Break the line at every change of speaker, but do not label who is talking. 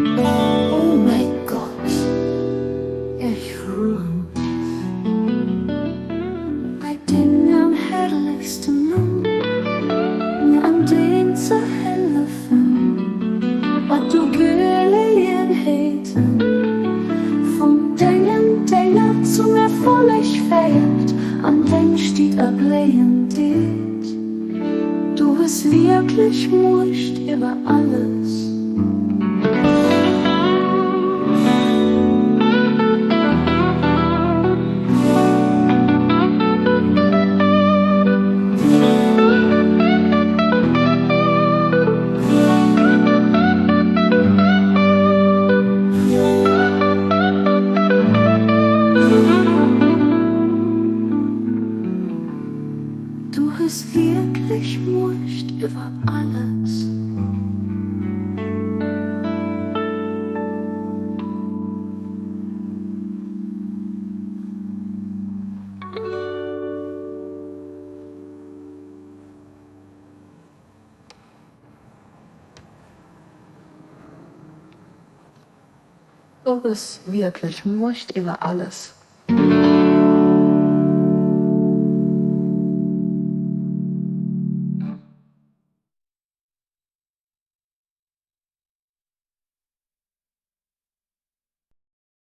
Oh mäi Gott, ich ruh bei dengem herrlichsten Numm, mir an deem ze hëllefen, mat du Geleeënheeten vun dengem Dénger zum Erfolleg féiert an deng Stied erbléien deet. Du hues wierklech Muecht iwwer alles. Du hues wierklech Muecht iwwer alles.
Du hues wierklech Muecht iwwer alles.